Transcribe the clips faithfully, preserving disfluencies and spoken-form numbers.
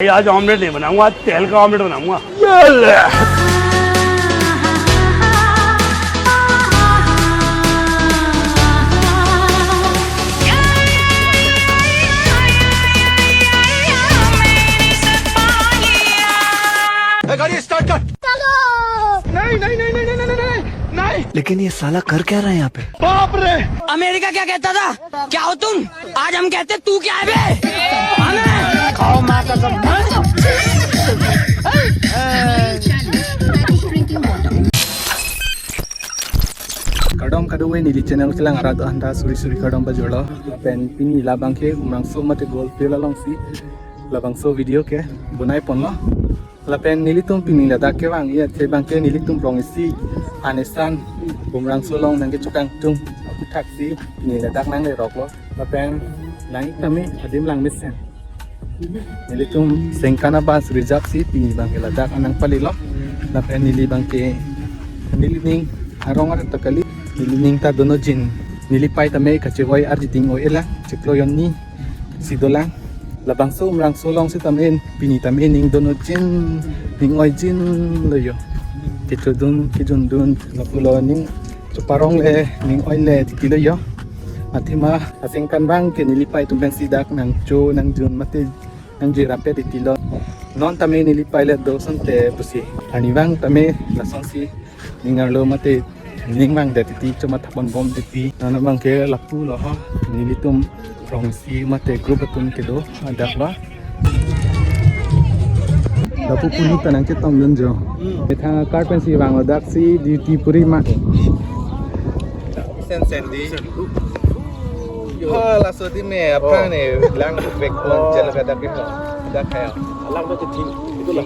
आज ऑमलेट नहीं बनाऊंगा, आज तेल का ऑमलेट बनाऊंगा। ए, गाड़ी स्टार्ट कर। चलो। नहीं, नहीं, नहीं। लेकिन ये साला कर क्या रहा है यहाँ पे? बाप रे। अमेरिका क्या कहता था? क्या हो तुम? आज हम कहते तू क्या है बे? हमें खाओ माँ कसम। Kardom kadokave neli channel kelang arat do-an ta suri suri kardom pajirlo. Pen pini labang ke Umrangso mate Golf Field alongsi labangso video ke bonai ponlo. Lapen nelitum pini ladak kevang, ya, athe abang ke nelitum rong isi anesan Umrangso along nangkechokangtung aputhaksi pini ladak nangleroklo. Lapen nang-ik tame adim langmesen. Nelitum Sengkan a-bus reserve si pini abang ke ladak nangpalilo. Lapen neli abang ke nelining arong arat ta kali, nelining ta dono jin. Neli pei tame kachevoi arjiding oi-e lang, chiklo jonni si dolang. Labangso Umrangso along sitame pini tame ning dono jin, ning oijinlo jo. Kechondun, kejondun, lapulo ning cheparong le, ning oi le titilo jo. Athema asengkan abang ke neli pei atum pensi dak nangcho nangjun mate nangjirapet titilo. Non tame neli pei le do asonte pusi. Arnivang tame lasonsi ning arlo mate ning vangdet titi, chomatha ponbom titi. Non abang ke lapulo ho. Nelitum rong isi mate group atum kedo adaklo. Lapu puni ta nangchetongdun jo. Methang a-car pensi vanglo, daksi duty puri ma. Sen sen di. Ha, laso di me aphan ne lang backbone jalo ka dak ke ho. Dak kaya. Lang ba ti itu lah.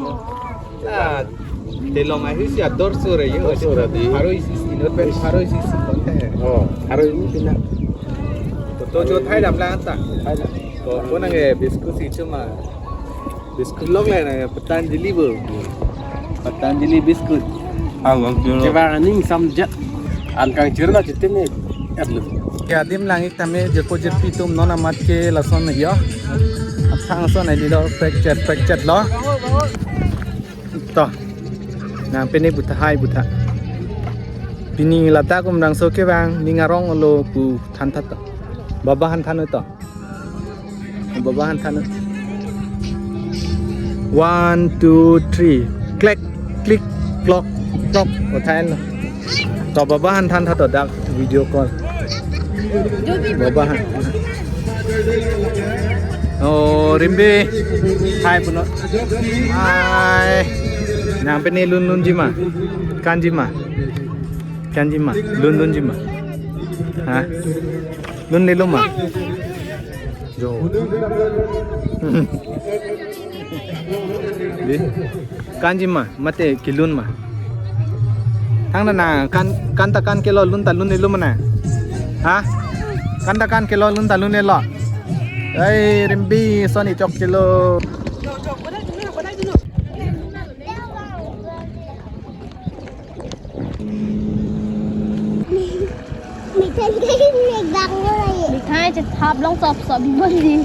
Ah, telong ahi si ador sore yo. Ador sore di. Pharo isi isi, not bad, pharo isi isi konten. Oh, pharo ini pina. Foto jo thai dam lang ta. Thai dam. Ko ko nang eh biscuit si chuma. Biscuit lok le na Patanjali bo. Patanjali biscuit. Ah, lok jo. Kevang aning samjat. An kangchir lo chitim ni. Adim lang-ik tame jirpo jirpi atum non amat ke lason yo. Aphrang ason neli lo prekchet prekchet lo. To. Nang pini butha hai butha. Pini ladak Umrangso kevang ning arong lo pu thanthat to. Baba han than to. Baba han than. One, two, three. Klek, klik, klok, klok. Othailo. To baba han than tha to dak video call. Baba han. Oh, rimbi. Hai puno. Hai. Nang pini lun lun jima. Kan jima. Kan jima. Lun lun jima. Ha? Lun lelo ma? Jo. Di. Kanji ma, mate kelun ma. Thang na na, kan, kan ta kan kelo, lun ta lun lelo ma na. Ha? Kan ta kan kelo, lun ta lun lelo. Ai, rimbi, soni chok kelo. Mithai ke mek bang lo ye. Mithai chethap long sop sop bibon di.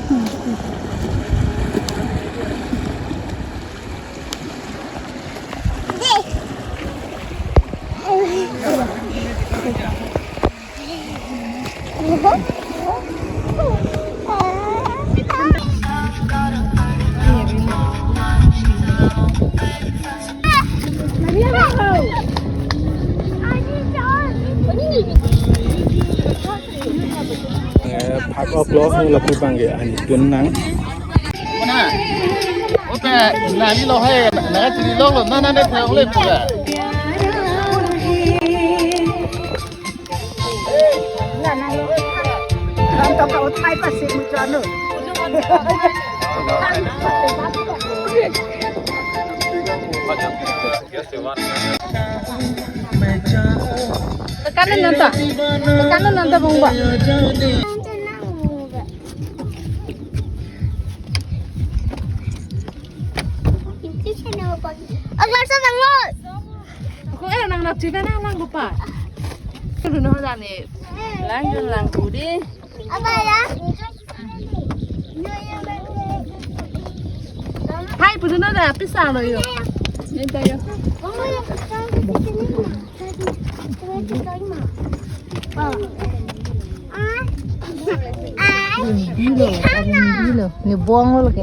Deh. Eh, phak-ok lo, lapu abang ke anitun nang. Mana? Ope, nani lo hai, na chiri lo lo, na na ne thang le pura. Tekanan nanta, tekanan nanta bungba. Aglar sa tangos. Ako eh nang nang china nang lang bupa. Kuno dani. Lang lang kudi. Apa ya? Puno na da pisa lo yo. Neta yo. Bilo, bilo. Ni bong lo ke.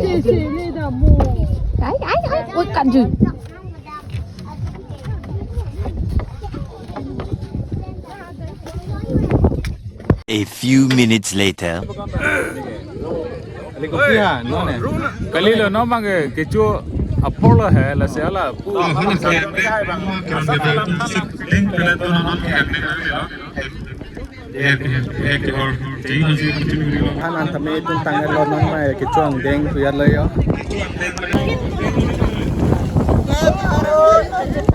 Ai, ai, ai. Oi, kanju. A few minutes later. Kalilo non bang ke kecho apor lo he, lasi hala pu. Han an tame itum tanglo non mai kecho angdeng tuyat lo yo.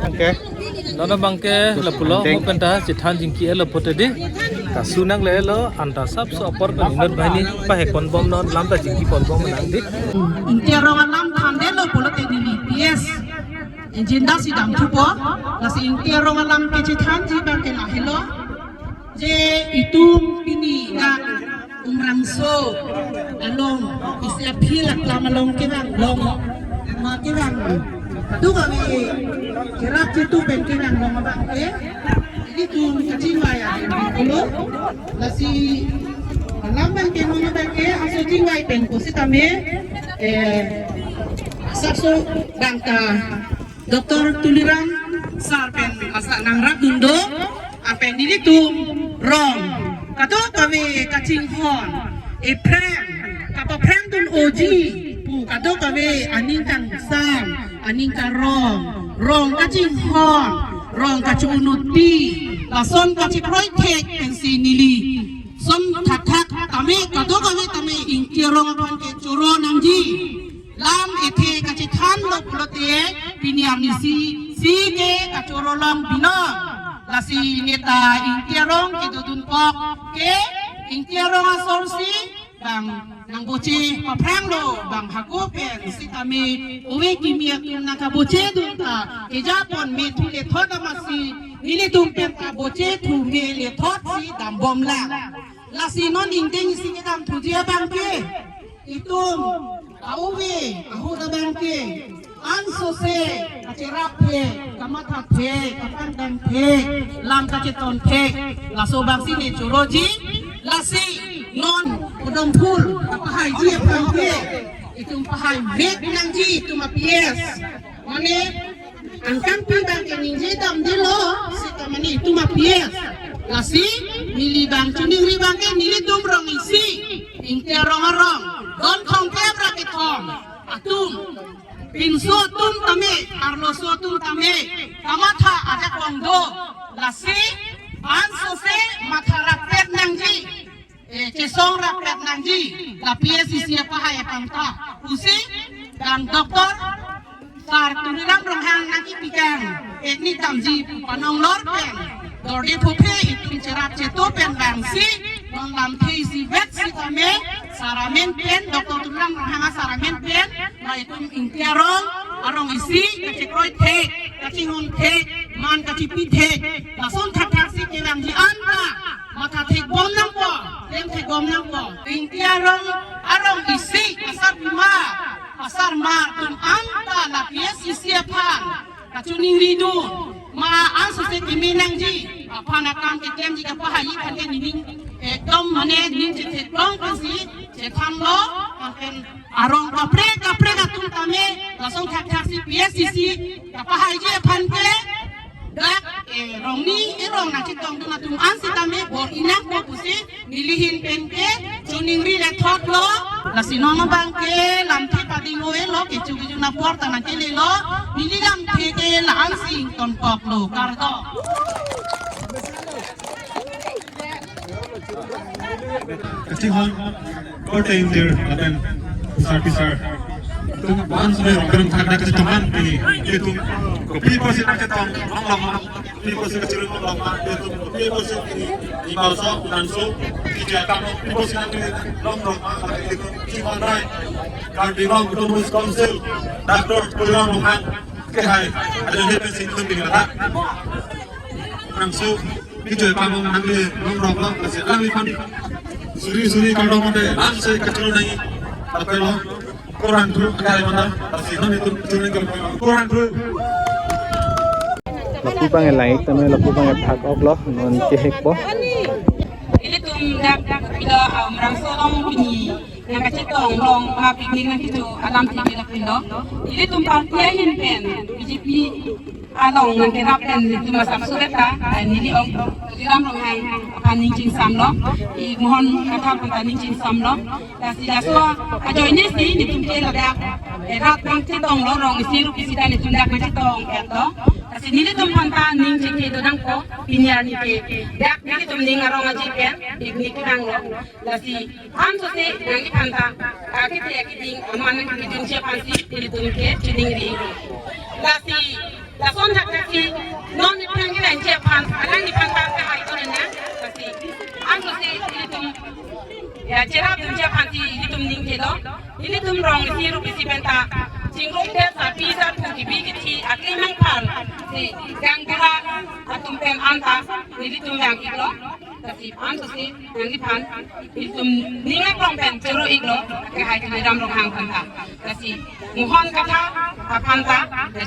Okay. Non abang ke lapulo, mo penta chethan jingki-e lo pote di. Kasu nangle lo, anta sapso apor pen inut banghini pahek ponbom non, lam ta jingki ponbom nang di. Ingti arong alam thandetlo pulote neli P S agenda si damthupo. Lasi ingti arong alam kechethanji abang ke lahelo. Je itum pini nang Umrangso along, isi a-field aklam along kevang long, ma kevang. Kadokave cherap chetu pen kevang long abang ke, ilitum kachingvai adim pulo. Lasi alam abang ke non abang ke aso chingvai pen ko sitame, eh, asapso bang ta Doctor Tuliram sir pen asa nangrapdun do, lapen nelitum rong kadokave kachinghon, ephrang kapaphrangdun oji pu kadokave aning kangsam, aning karong, rong kachinghon, rong kachunuti, lason kachekroi thek pensi neli son thakthak tame kadokave tame ingti arong aphan ke choro nangji. Lam ethe kachethanlo pulote pini arnisi si ke kachoro long binong. Lasi neta ingti arong kedodun kok ke ingti arong asor si bang nangboche paphranglo bang hako pen sitame ove kimi atum nangkabochedun ta kejapon me thu lethot amatsi nelitum pen kaboche thu me lethot si dambomlang. Lasi non ingdeng isi kedamthuji abang ke itum a-ove ahut abang ke ansose kacherap thek, kamatha thek, kapangdang thek, lam kacheton thek, laso abangsi ne choroji. Lasi non Podom Phul kapahaiji aphan ke itum pahai vek nangji itum a-P S. Mane angkangpi abang ke ningje damdelo, seta mane itum a-P S. Lasi neli abang choningri abang ke nelitum rong isi, ingti arong arong, don thomkep ra kethom atum, pinso atum tame, arloso atum tame kamatha ajakong do. Lasi ansose matha rapet nangji, eh, chesong rapet nangji, la P S C C apahai aphan ta. Pusi, bang Doctor Sar Tuliram Ronghang nangkipikang, ekni damji pu panonglor pen, dorde phophe itum cherap chetu pen bangsi, non lamthe isi vet sitame, sar amen pen, Doctor Tuliram Ronghang asar amen pen, ma itum ingti arong, arong isi, kachekroi thek, kachinghon thek, man kachipi thek, lason thakthak si kevangji anta, matha thekbom nangpo, klem thekbom nangpo. Ingti arong, arong isi, asarpimar, asarmar atum anta la P S C C aphan kachoningridun, ma ansose keme nangji aphan akam keklemji kapahaiji aphan ke nening ekdom mane ning chetheklong pensi chethanlo, lapen arong kaprek kaprek atum tame lason thakthak si P S C C kapahaiji aphan ke dak, eh, rongni erong nangchetongdun atum an sitame bor-i nangpo pusi neli ahin pen ke choningri lethotlo. Lasi non abang ke lamthe pading oi lo, kecho kejun apor ta nangkelelo, neli lamthe ke la-ansi ingtonkoklo, kardom. Kachinghon korte ingjir lapen sar pisar atum an sumai rong kerang thakthak kachetong an pini itum kopi apotsi nangchetong longlong ma, kopi apotsi kachirung longlong ma, itum kopi apotsi pini imaso nanso ija tamo kopi apotsi nangchelong longlong ma, itum Kachinghon rai Karbi Anglong Autonomous Council Doctor Tuliram Ronghang kehai ajan hepen sing tum pini lata nangso kichoi pamong nangli longrok lo, lasi alangliphan suri suri kardom ante, lamse kachoro nangji, tapelo. Kurang dulu kali mana? Pasti non itu cuma kalau kurang dulu. Lapu abang lang-ik tame, lapu abang phak-ok lo, non kehek po. Ilitum dak dak pilo, um, Ramso along pini nangkachetong along ma picnic nangkecho alam thek pilo pilo. Ilitum party ahin pen B J P along nangkerap pen ilitum asapso beta, eh, neli ong Tuliram Ronghang aphan ning chingsam lo, i Mohan Kathar aphan ta ning chingsam lo. Lasi laso ajoine si nelitum ke ladak, eh, rat nangchetong lo, rong isi rup isi ta nelitum dak nangchetong et lo. Lasi nelitum aphan ta ning chingki do nangkok, pini arni ke dak nelitum ning arong aji pen picnic nang lo. Lasi ansose nangliphan ta, ah, kiti ya kiti, aman nangkijun si aphan si nelitum ke choningri. Lasi lason thakthak si non nelitum nangkijun si aphan, alangliphan ta kahai tun nang. Lasi ansose nelitum ya cherapdun si aphan si nelitum ning kelo. Nelitum rong isi rup isi pen ta chingrum tel sarpi sarpo kebi kethe akemang aphan si gaonbura atum pen anta nelitum lang-ik lo. Lasi ansose nangliphan nelitum ning aklong pen choro-ik lo, akehai Tuliram Ronghang aphan ta. Lasi Mohan Kathar aphan ta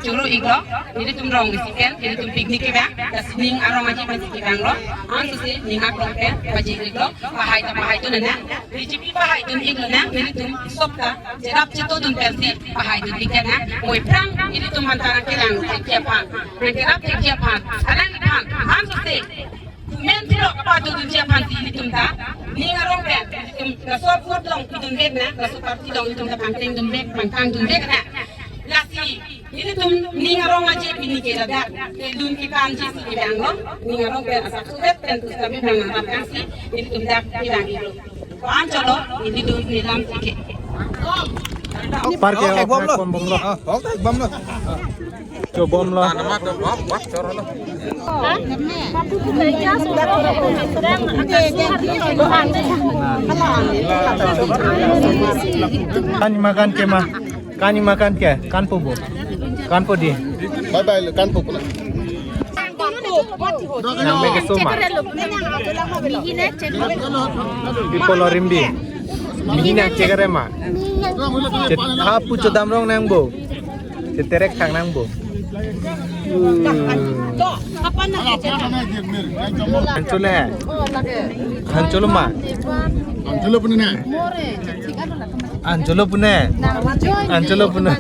choro-ik lo, nelitum rong isi pen nelitum picnic kevang, lasi ning arong aji pen si kevang lo. Ansose ning aklong pen pajir-ik lo, pahai ta pahai tun nang, B J P pahai tun-ik lo nang, nelitum sop ta cherap chetongdun pen si pahai tun-ik nang. Oi aphrang nelitum aphan ta nangkelang thekji aphan, nangkerap thekji aphan, alangliphan ansose men phirok kapatudun si aphan si nelitum ta ning arong pen nelitum laso vote along pidunvek nang, laso party along nelitum ta pangtengdunvek, pangtangdunvek nang. Lasi nelitum ning arong aji pini ke ladak kedun kekan ji si kevang lo, ning arong pen asapso vet pen pusitame bang nang rap kan si nelitum dak kevang-ik lo. Ko-an cholo, nelitum nelam tike. Parke ok, bom lo. Bom lo. Ah, ok, bom lo. Chobom lo. Kani makan ke ma? Kani makan ke? Kanpo bo? Kanpo di? Bye bye, kanpo pula. Nang meke soma. People orimbi. Mihina chekare ma. Chet apu chodam rong nang bo. Cheterek thang nang bo. Hmm. Hancholo. Hancholo ma. Hancholo pune na. Hancholo pune. Hancholo pune.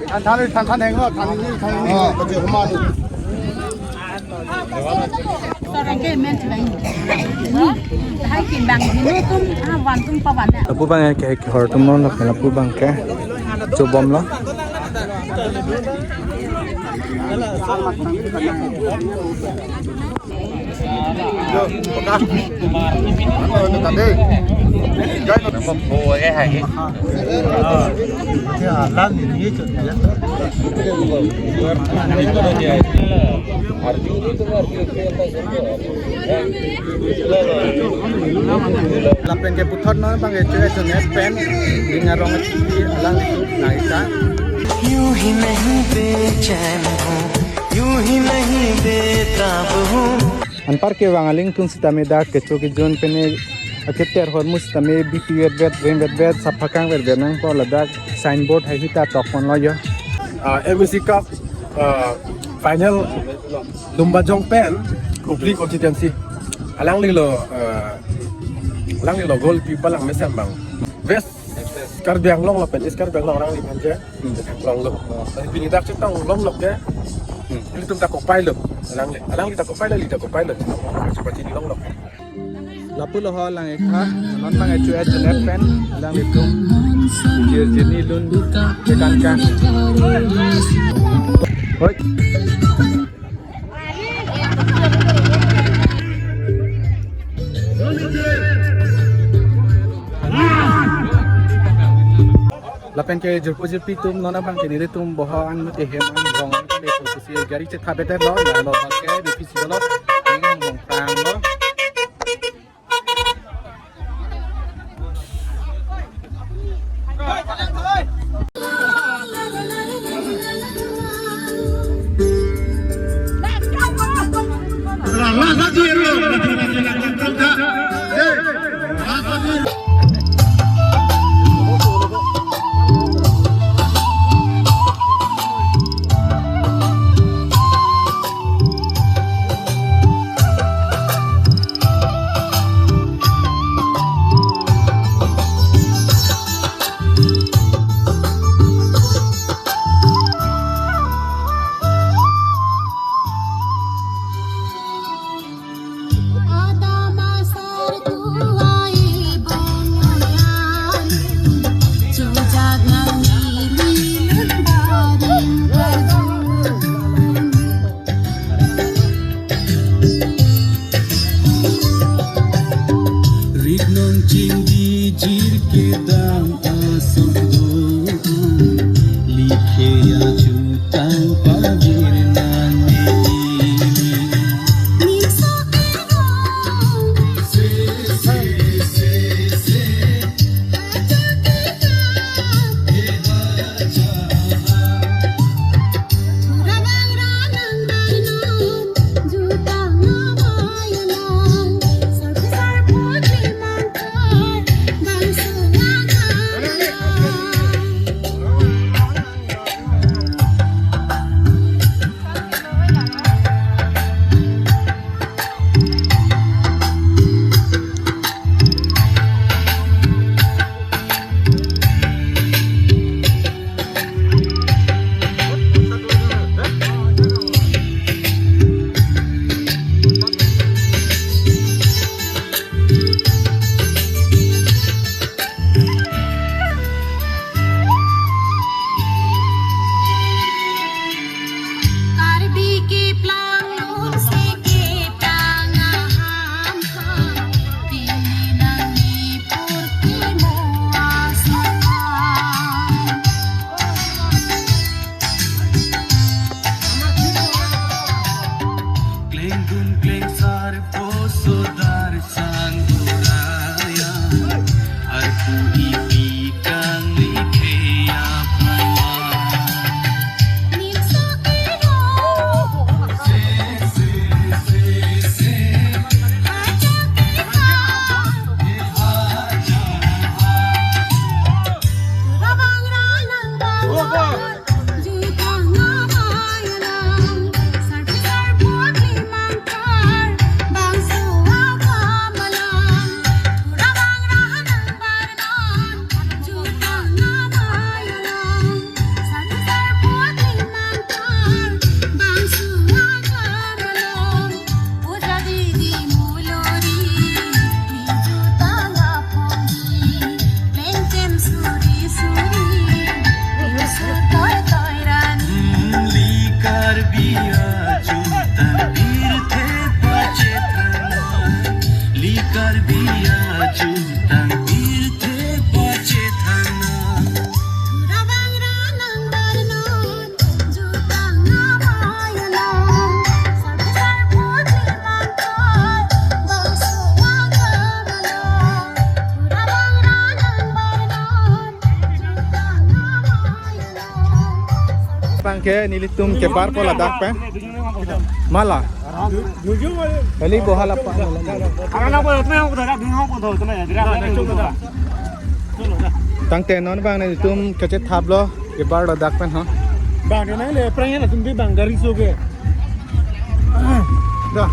Than than than than heng lo, than ni than ni. Oh, betul, hema tu. Lapu abang ke, ke hor atum lo, lapu abang ke chobom lo. Lapen ke puthot non abang ke choi choi pen ning arong achi alanglitum nangkok. यूं ही नहीं बेचैन हूँ, यूं ही नहीं बेताब हूँ. Anparke vang aling tun sitame dak kecho kejun pen aketer hormu sitame bipi vetvet, rem vetvet, saphakang vetvet nangpo, ladak signboard haihui ta tokpon lo yo. Ah, M A C Cup, ah, final Lumbajong pen Kopili constituency. Alanglilo, ah, alanglilo goalkeeper lang mesen abang. West Karbi Anglong lapen East Karbi Anglong alangliphan je. Hmm. Long lo. Tapi pini dak chetong longlok ke. Hmm. Ilitum ta kopai lo. Alangli, alangli ta kopai lo, li ta kopai lo. Cepat sini longlok. Lapu lo ho lang-ik ha. Non abang ke choi choi pen alanglitum. Jir jini lun. Tekan ka. Hoi. Lapen ke jirpo jirpi atum, non abang ke nelitum boho an mate hem an rong. Pu pusi gari chethabedet lo, lalo bangke B P C lo, ning hong prang lo. Rit nong chingdi jirke dam asong do, likhe ajutang pagir nang neli. Karbi keplang lun si ketang aham ha, pini nangli purti mo asal. Klengdun klengsar poso dar sang buraya, arpu ipi kangli pheya phawa. Li Karbi ajutang pirthe pachethang. Li Karbi ajutang pirthe pachethang. Bangke nelitum kebarpo ladak pen. Mala. Eli bohala pa. Tangte non bang nelitum kachethaplo kebar ladak pen ha. Bang, nangle prank ya, latum di bang gari so ke. Dah.